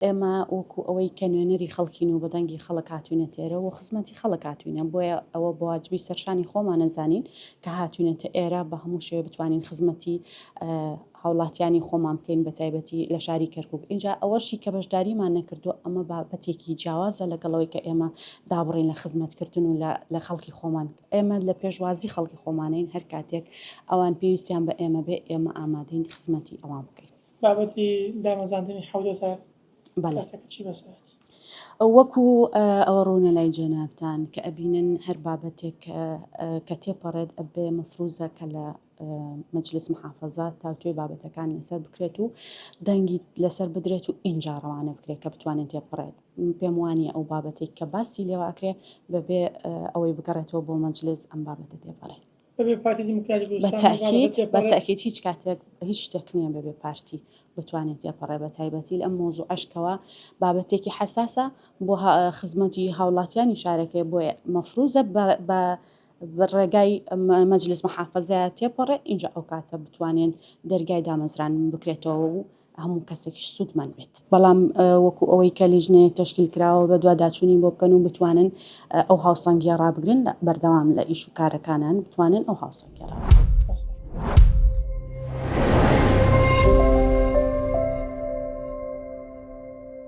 ئێمە وەکو ئەوەی کە نوێنەری خەڵکین و بە دەنگی خەڵک هاتوینەتە ئێرە و خزمەتی خەڵک هاتوینە بۆیە ئەوە بە واجبی سەرشانی خۆمان ئەزانین کە هاتوینەتە ئێرە بە هەموو شێوە بتوانین خزمەتی هاوڵاتیانی خۆمان بکەین بە تایبەتی لە شاری کەرکک اینجا ئەوەشی کە بەشداریمان نەکردو ئەمە بابەتێکی جیاوازە لەگەڵەوەی کە ئێمە دابڕین لە خزمەتکردن و لە خەڵکی خۆمان ئێمە لە پێشوازی خەڵکی خۆمانین هەر کاتێک ئەوان پێویستیان بە ئێمە بێ ئێمە ئامادەین خزمەتی ئەوان بکەین. بابەتی دامەزاندنی 7000 بەڵێ. کەسەکە چی بەسەر هات؟ وەکو ئەوە ڕوونە لای جەنابتان کە ئەبینن هەر بابەتێک کە تێپەڕێت ئەبێ مەفروزە کە لە مەجلس محافەزە تاوتوێی بابەتەکان لەسەر بکرێت و دەنگی لەسەر بدرێت و ئینجا ڕەوانە بکرێت کە بتوانێت تێپەڕێت پێم وانیە ئەو بابەتێک کە باسی لێوە ئەکرێ بەبێ ئەوەی بگەڕێتەوە بۆ مەجلس ئەم بابەتە تێپەڕێت. بەبێ پارتی دیموکراتی بە کوردستان ئەو بابەتە تەئکید بە تێپەڕێت؟ تەئکید هیچ کاتێک هیچ شتێک نییە بەبێ پارتی بتوانێت تێپەڕێ بە تایبەتی لەم مەوزوعەش کەوا بابەتێکی حەساسە بۆ خزمەتی هاوڵاتیانی شارەکەی بۆیە مەفروزە بە بە ڕێگای مەجلس محافەزەیە تێپەڕێ ئینجا ئەو کاتە بتوانێن دەرگای دامەزراندن بکرێتەوە و هەموو کەسێکیش سوودمەند بێت. بەڵام وەکو ئەوەی کە لیژنەیەک تەشکیل کراوە بەدواداچوونی بۆ بکەن و بتوانن ئەو هاوسەنگییە ڕابگرن بەردەوام لە ئیش و کارەکانان بتوانن ئەو هاوسەنگییە ڕابگرن.